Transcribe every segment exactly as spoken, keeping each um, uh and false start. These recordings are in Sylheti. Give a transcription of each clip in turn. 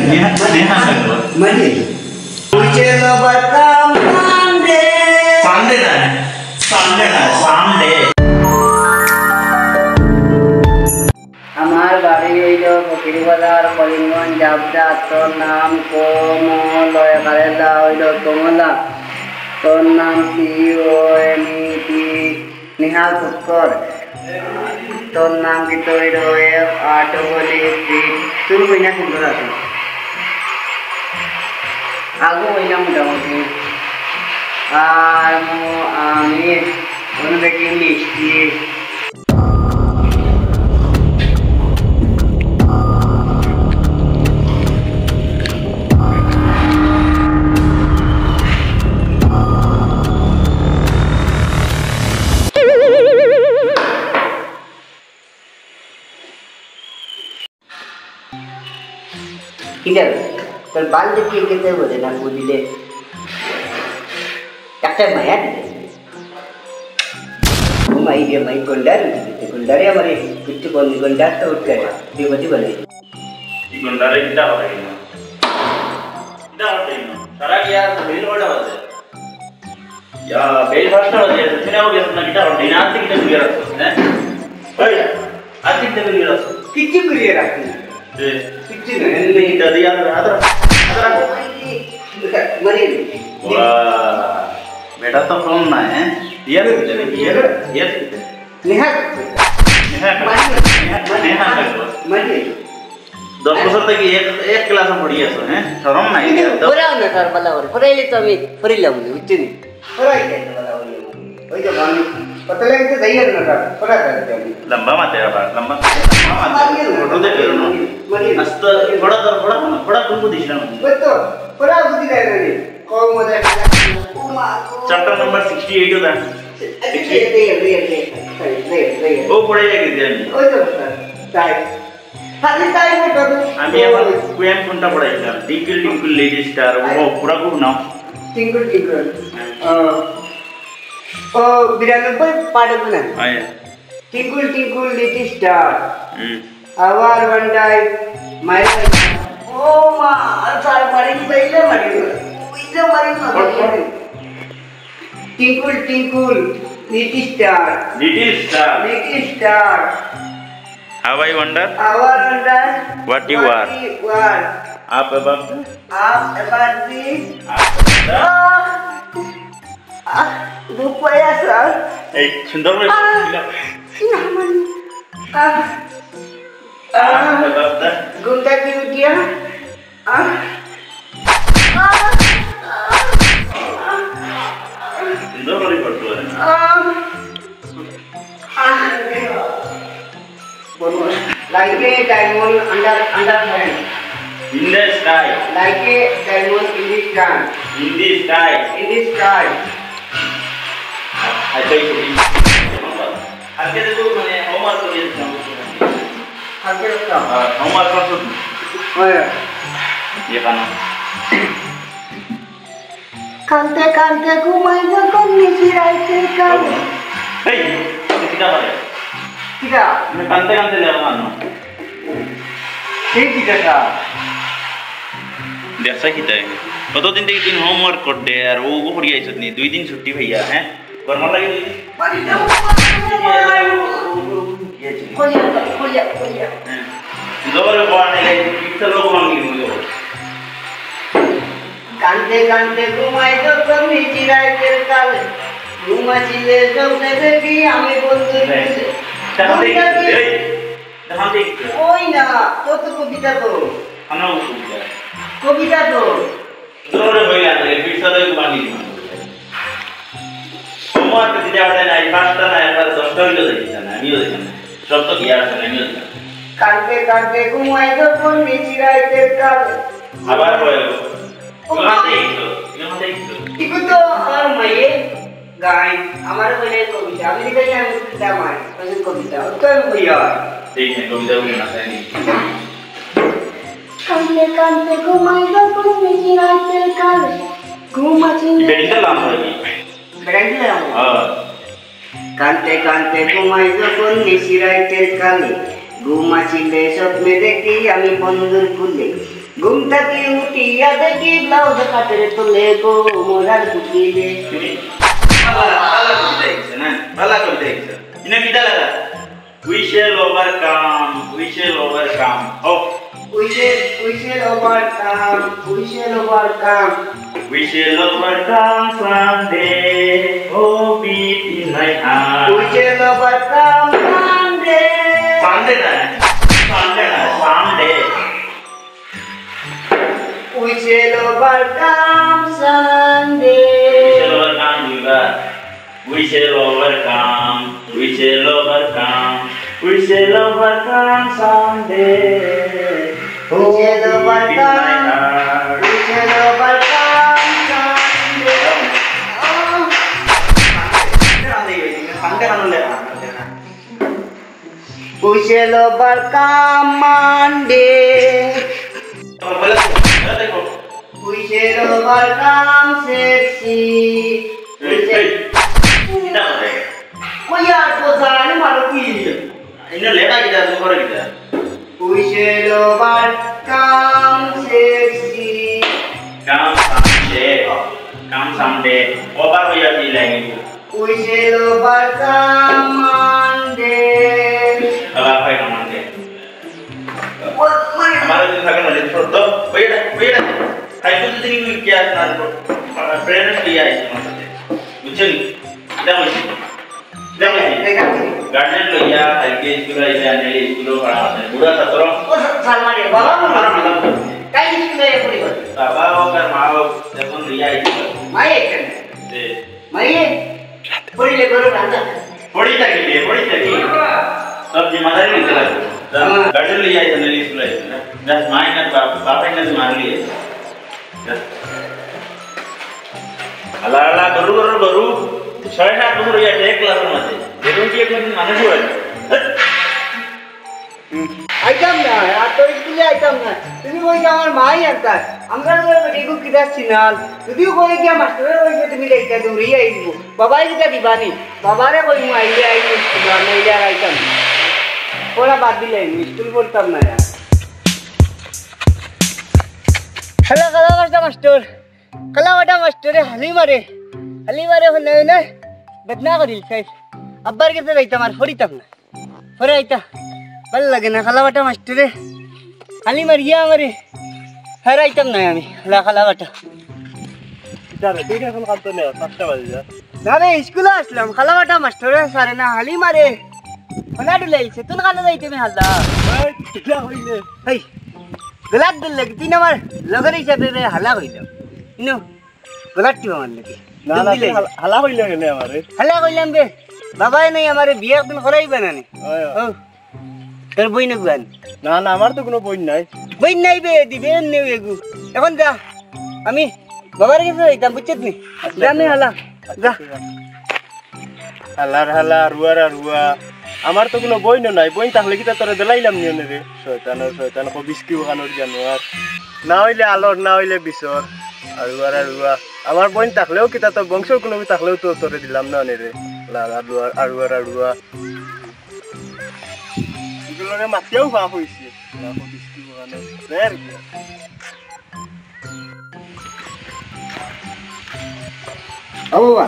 নেহা, নেহা থাকবো। মানে, বুঝে লবার কাম কাম রে। সানডে না, সানডে না, সানডে। আমার বাড়ি অইল ফকিরবাজার, করিমগঞ্জ, জাবজা। তোর নাম কমল, এবারে লা অইল কমলা। তোর নাম সি ও এম ই টি। নেহাল পুষ্কর, তোর নাম কিতা oil? F R double E P. তোর কইনা সুন্দর আছে। আগু কইনা মোটামুটি। আর মো-, আমি অন্য দেখি মিষ্টি। কিরে, তোর বাল দেখিয়ে খেতে বলে না, বুঝলে? একটা মায়া দিলে। ও মাই রে মাই, গন্ডার উঠে গেছে, গন্ডারে আমার এই কিচ্ছু বলনি, গন্ডার তো উঠে গেছে, তুই বুঝি বলে। এই গন্ডারে কিতা হবে না? কিতা হবে না? তারা কি আর রিল ওটা আছে? ইয়া, বেল ফাস্ট হয়ে গেছে। তুই না গেছ না, কিতা হবে? না, আজকে কিতা ঘুরে রাখছো, হ্যাঁ? ওই, আজকে কিতা ঘুরে রাখছো? কিচ্ছু ঘুরে রাখছি না। এ, কিচ্ছু না, এমনি। কিতা দিয়ে আর, আর, আর, আর। মারি। বাহ, বেটা তো কম না, হ্যাঁ? ইয়ার ভিতরে, ইয়ার, ইয়ার ভিতরে। নেহাত। নেহাত। মারি। নেহাত। মারি। দশ বছর থাকি এক, এক ক্লাসে পড়ি আছো, হ্যাঁ? শরম নাই? কিন্তু পড়াও না, স্যার, ভালা করে। পড়াইলে তো আমি পড়িলাম না, বুঝছো নি? পড়াই যাই তো ভালা করে। ওই তো আমি কত লাগছে যাই আর না, স্যার, পড়া যাই আমি। লম্বা মাতে আবার, লম্বা। লম্বা মাতে। মারিয়ে না। ফটো দেখে না। মারিয়ে না। আস্তে, বড় ধর, বড়, বড় কোন দিছিলাম? ওই তো, পড়া বুঝি যায় না রে। কম মজা। ও মা, ও। চ্যাপ্টার নাম্বার সিক্সটি এইট ওটা। আচ্ছা, দে, দে, দে, দে। ও পড়ে গেছে আমি। ওই তো, স্যার। তাই। খালি তাই বলতো। আমি এখন কোয়েম কোনটা পড়াইছিলাম? Twinkle Twinkle Little Star, ও পুরা খুব নাম। Twinkle Twinkle। হ্যাঁ। আহ, ও বিরানব্বই পার্ট না? হ্যাঁ। Twinkle Twinkle Little Star। Hmm. How I wonder my, ও মা, আর স্যার মারি দিবা, ইলা মারি দিবা। ইলা মারি দিবা। পড়, পড়। Twinkle Twinkle Little Star। Little Star। Little Star। How I wonder। How I wonder। What you are। What you are। Up above the। Up above the। Up above the। আহ! আহ! দুঃখ পাই আছে। এই সুন্দর করে আহ! বলছিল। না, মানে, আহ! আহ! Up above the। ঘুম থাকি উঠিয়া আহ! আহ! সুন্দর করে করতে পারে। আহ! আহ! Like a diamond under, under hand. In the sky. Like a diamond in the sky. In the sky. In the sky. আচ্ছা, এই ছবি। আজকে তো মানে হোমওয়ার্ক করে দিতাম। আজকে একটা। হ্যাঁ, হোমওয়ার্ক করছো তো? হ্যাঁ। এখানে। কানতে কানতে ঘুমাই যখন নিশি রাইতের কাল। এই, তুই কিতা পারে? কিতা? তুমি কানতে কানতে লেখা মানো। এই কিতা? দেখছা কিতা? কতদিন থাকি তুই হোমওয়ার্ক করতে আর ও, ও করিয়া আইছত নি? দুই দিন ছুটি পাইয়া, হ্যাঁ? গরম লাগে দুই দিন? বাড়িতে ও, ও, ও, ও, ও, ও, ও, ও, ও, কইয়া, কইয়া, কইয়া। হ্যাঁ। জবরে বয়ান নাই, পিছনে লোক মান নিয়ে হইল। কানতে কানতে ঘুমাই যখন নিশি রাইতের কালে, ঘুমাছিলে স্বপ্নে দেখি আমি বন্ধুর হ্যাঁ। কুলে। তাহলে ঘুমটা কি এই, তাহলে কি? ওই না, তোর তো কবিতা তো। আমরা ও কবিতা। কবিতা তো। জোরে হইয়া গেলে, পিছনে ঘুমানি। তোমার তো দিতে পারে না, এই পাঁচটা না, একবার দশটা হইলেও দেখি না, আমিও দেখি না। সব তো কি আর জানি, আমিও দেখি না। কানতে কানতে ঘুমাই যখন নিশি রাইতের কালে। আবার বলো। ও মা। ঘুমাতে ইচ্ছো, ঘুমাতে ইচ্ছো। ইগু তো আমার মায়ে গাই, আমার বলে কবিতা, আমি লিখে আমি কবিতা মাই, বলে কবিতা, ও তো আমি বলি আর। ঠিক নেই, কবিতা বলি না, তাই নেই। কানতে কানতে ঘুমাই যখন নিশি রাইতের কালে, ঘুম আসে না। বেটিটা লাম হয় কি? বেটাই দিলে আমার। হ্যাঁ। কানতে কানতে ঘুমাই যখন নিশি রাইতের কালে, ঘুম আসিলে স্বপ্নে দেখি আমি বন্ধুর কুলে। ঘুম থাকি উঠিয়া দেখি ব্লাউজ কাটরে তোলে গো মোরার বুকিলে। ভালা, ভালা কবিতা লিখছে না? ভালা কবিতা লিখছে। ইনা কিতা লাগা? We shall overcome, we shall overcome. Oh. We shall, we shall overcome, we shall overcome. We shall overcome someday. Oh, beat in my heart. We shall overcome someday. Sunday না, Sunday না, someday. We shall overcome someday. We shall overcome, দুইবার। We shall overcome, we shall overcome, we shall overcome someday. We shall overcome, we shall overcome someday. Oh. We shall overcome Monday. We shall overcome sexy. এই, এই, কিতা করে? কই আর কোথায়? আরে মারো কি? ইনো লেখা কিতা, তুমি করে কিতা? We shall overcome sexy. Come someday. Come someday. Over হইয়া কি line? We shall overcome Monday. আবার হয় না Monday. What, what? আমার দিন থাকে না, তো, ওই এটা, ওই এটা। তাই তো তুমি কি আসে না, প্রেরণা দিয়ে আইছে আমার সাথে। বুঝছো নি? এটা হইছে। এটা হইছে। গার্ডিয়ান লইয়া, কালকে স্কুলে আইবে, আনলে স্কুলেও পড়া আছে। বুড়া ছাত্র। ও, সালমানের বাবা, আমার মাথা। কাই স্কুলে পড়ি? বাবা হোক আর মা হোক, এখন লইয়া আইছে। মাই এখানে। জি। মাইয়ে, পড়িলে গরু রান্দা। পড়ি থাকি রে, পড়ি থাকি। সব জিম্মাদারি নিতে লাগবে। যা, হ্যাঁ। গার্ডিয়ান লইয়া আইছে না, স্কুলে আইছে না। যা, মাই না, বাপ, বাপে না, মার লিয়ে। যা। আলা, আলা, গরু, গরু, গরু। ছয় সাত বছর হইয়া এক ক্লাসের মাঝে। বেতন কি একজন মানুষ হয়? আইতাম না, আর তো স্কুলে আইতাম না। তুমি কই যে আমার মাই আনতা। আমরা তো এগু কিতা চিনাল। যদিও কই গিয়া মাস্টারে কইছে তুমি যাইতা দৌড়িয়া আইব। বাবাই কিতা দিবানি? বাবারে কই মু আইলে আইব স্কুল, আর নাইলে আর আইতাম না। পড়া বাদ দিলাম, স্কুল পড়তাম না আর। হ্যালো, কালা মাস্টার, মাস্টার। কালা ওটা মাস্টারে হালি মারে। হালি মারে হনে হনে বেদনা করিল খাই। আব্বার গেছে যাইতাম আর পড়িতাম না। পরে আইতা। ভালা লাগে না, খালা বাটা মাস্টারে। খালি মারিয়া আমারে। হেরাইতাম নাই আমি, লা খালা বাটা। কিতা রে, তুই এখন কাঁদতো না, পাঁচটা বাজে যা। না রে, স্কুলে আসলাম, খালা বাটা মাস্টারে সারে না, হালি মারে। হনা ডুলাইছে, তুই কানো যাইতে মি হালা। এই, কিতা হইলে? এই, গলাত দিল লাগে, তুই না আমার লগর হিসাবে রে হালা হইলাম। ইনো, গলাত টিপা মারলে কি? না, না, দুখ দিলে? তুই হালা, হালা হইলে কেনে আমারে? হালা কইলাম বে, বাবায় নাই আমারে বিয়া একদিন করাইবা না নি? অয়, অয়। ও, তোর বইন এগু আন। না, না, আমার তো কোনো বইন নাই। বইন নাই বে, দিবে এমনে এগু। এখন যা, আমি বাবার গেছে যাইতাম, বুঝছত নি? আচ্ছা, যা নে আচ্ছা। হালা, আচ্ছা, যা। আচ্ছা, যা। হালার হালা, আরুয়ার আরুয়া। আমার তো কোনো বইনও নাই, বইন থাকলে কিতা তোরে দিলাইলাম নি অনে রে? শয়তানর শয়তান, কবিস কি ওখানোর জানোয়ার। না হইলে আলর, না হইলে বিচর। আরুয়ার আরুয়া। আমার বইন থাকলেও কিতা তোর বংশর কোনো থাকলেও তো তোরে দিলাম না অনে রে। হালার আরুয়ার, আরুয়ার আরুয়া। এগুলোরে মাতিয়াও পাপ হইছে। না, কবিস কি ওখানোর। বের গিয়া। ও বাবা,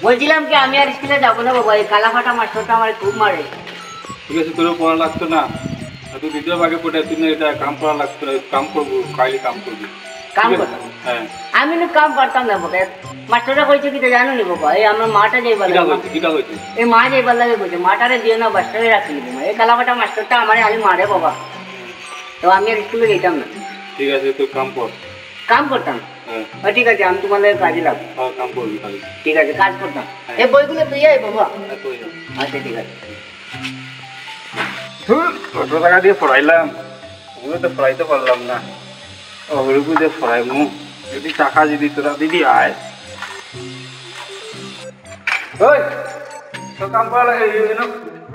বলছিলাম কি, আমি আর স্কুলে যাবো না বাবা, এই কালাফাটা মাস্টারটা আমার খুব মারে। ঠিক আছে, তোরও পড়া লাগতো না, আর তুই ভিডিও আগে পড়ে তুই না, এটা কাম করা লাগতো না, কাম করবো, কাইলে কাম করবি। কাম ঠিক আছে? করবো? হ্যাঁ। আমি না কাম পারতাম না বাবা, মাস্টাররা কইছে কি জানো নি বাবা, এই আমার মাটা যাইবার কিটা লাগে। কইছে, কিটা কইছে? এই মা যাইবার লাগে কইছে, মাটারে দিও না, বাসায় রাখি নিবো। এই কালাফাটা মাস্টারটা আমারে খালি মারে বাবা, তো আমি আর স্কুলে যাইতাম না। ঠিক আছে, তুই কাম কর। কাম করতাম? হ্যাঁ। ও, ঠিক আছে, আমি তোমার লগে কাজে লাগবো। হ্যাঁ, কাম করবি খালি। ঠিক আছে, কাজ করতাম। হ্যাঁ। এই বইগুলো তুই আয় বাবা। হ্যাঁ, তুই যা। আচ্ছা, ঠিক আছে। ধুর, কত টাকা দিয়া পড়াইলাম, ওগুলো তো পড়াইতে পারলাম না। ওগুলো দিয়ে পড়াইমু। যদি টাকা যদি তোরা দিদি আয়। ওই, তো কাম করা লাগে, এই জন্য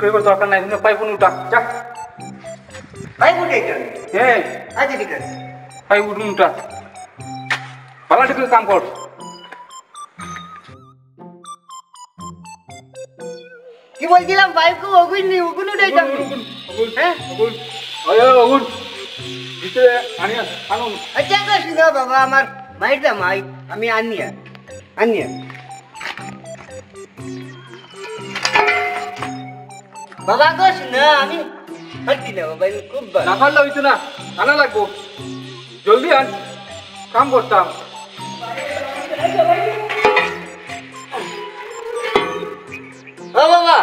কেউ দরকার নাই, এখানে পাইপ উঠা, যা। পাইপ উঠে এটা? হ্যাঁ। আচ্ছা, ঠিক আছে। পাইপ উঠুন উঠা। ভালো ঠিক করে কাম কর। কি বলছিলাম, পাইপ কো ওগুন নি, ওগুন উঠে এটা? ওগুন, ওগুন, ওগুন। হ্যাঁ? ওগুন। ওই, ওই, ওগুন। ভিতরে আনিয়া আনুন। আচ্ছা, তো শুনো বাবা, আমার মাইর দা মাই, আমি আনিয়া, আনিয়া। বাবা গো, শুনো, আমি পারছি না বাবা, আমি খুব বালা। না পারলে অইতো না, আনা লাগবো। জলদি আন, কাম করতাম। ও বাবা,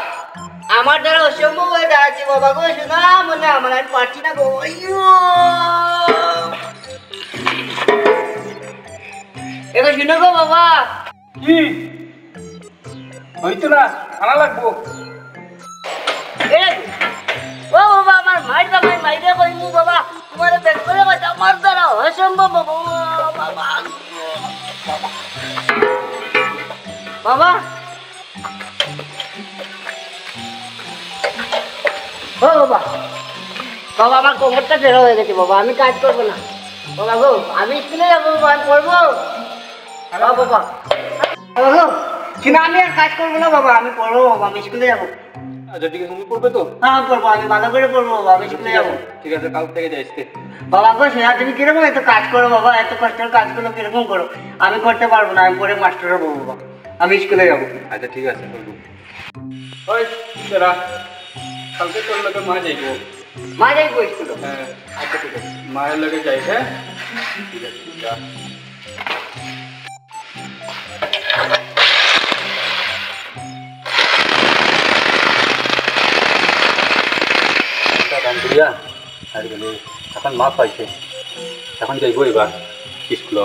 আমার দ্বারা অসম্ভব অইয়া দাঁড়াইছে বাবা গো, শুনো, মনে আমার, আমি পারছি না গো, আইয়ো। এগো শুনো গো বাবা। কি? অইতো না, আনা লাগবো। এ, ও বাবা, আমার মাইর দা মাই, মাইরে কইমু বাবা, তুমারে বেশ করে কইতা, আমার দ্বারা অসম্ভব বাবা, ও বাবা। বাবা। ও বাবা। বাবা, আমার কোমরটা টেরা অইয়া গেছে বাবা, আমি কাজ করবো না। বাবা গো, আমি স্কুলে যাবো বাবা, আমি পড়বো। বাবা, বাবা। বাবা গো, কিন্তু আমি আর কাজ করবো না বাবা, আমি পড়বো বাবা, আমি স্কুলে যাবো। আচ্ছা, ঠিক আছে, তুমি পড়বে তো? হ্যাঁ, আমি পড়বো, আমি ভালো করে পড়বো বাবা, আমি স্কুলে যাবো। ঠিক আছে, কাল থেকে যাইস তে। বাবা গো, সোনা, তুমি কিরকম এত কাজ করো বাবা, এত কষ্টের কাজগুলো কিরকম করো? আমি করতে পারবো না, আমি পরে মাস্টার হবো বাবা, আমি স্কুলে যাবো। আচ্ছা, ঠিক আছে, করবো। ওই, দাঁড়া, কালকে তোর লগে মা যাইবো। মা যাইবো স্কুলে? হ্যাঁ। আচ্ছা, ঠিক আছে। মায়ের লগে যাই, হ্যাঁ? ঠিক আছে, যা। কাম করিয়া আর গেলে এখন মাফ পাইছে, এখন যাইবো এবার স্কুলে।